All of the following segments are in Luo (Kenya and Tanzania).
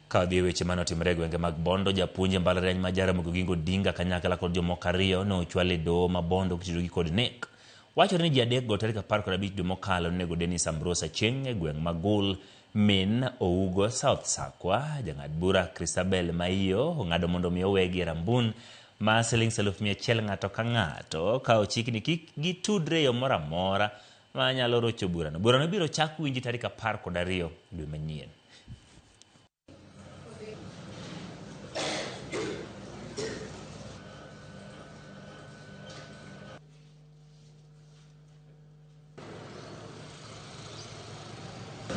Ka wadhi e weche mane otimore e gwenge mag Bondo, japuonj e mbalariany ma Jaramogi Oginga Odinga kanyakla kod jomoko ariyo ne ochwal e doho ma Bondo kitudogi kod nek. Wachore ni ji adekgo tarik 15 dwe mokalo nonego Dennis Ambrose Achieng' e gweng' ma Gul min Ougo South Sakwa. Jang'ad bura Christabel Maiyo ong'ado mondo mi owegi e rambun ma siling 100,000 ng'ato ka ng'ato ka ochik ni kik gitudre e yo moro amora ma nyalo rocho burano. Burano ibiro chak winji tarik 12 dwe manyien.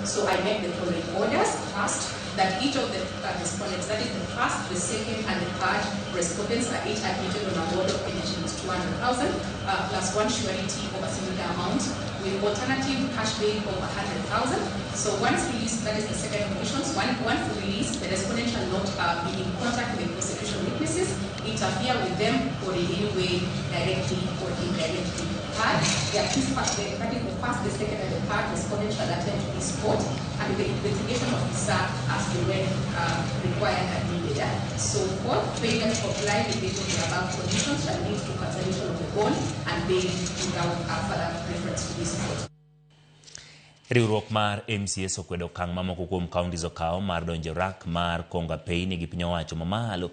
So I make the following orders. First, that each of the respondents, that is the first, the second, and the third respondents are each admitted on a bond of Kenya shillings 200,000 plus one surety of a similar amount with alternative cash bail of 100,000. So once released, that is the second condition. Once released, the respondent shall not be in contact with the prosecution witnesses, interfere with them, or in any way directly or indirectly. Third, the accused, that is the first, the second, and the third respondent shall attend to this court and the investigation officer as they were required and needed. So fourth, failure to comply with each of the above conditions shall lead to cancellation of the bond and bail without further reference to this court. Riwruok mar MCAs okwedo okang' ma moko kuom counties okawo mar donjo e rak mar kongo apeyni gi piny owacho mamalo.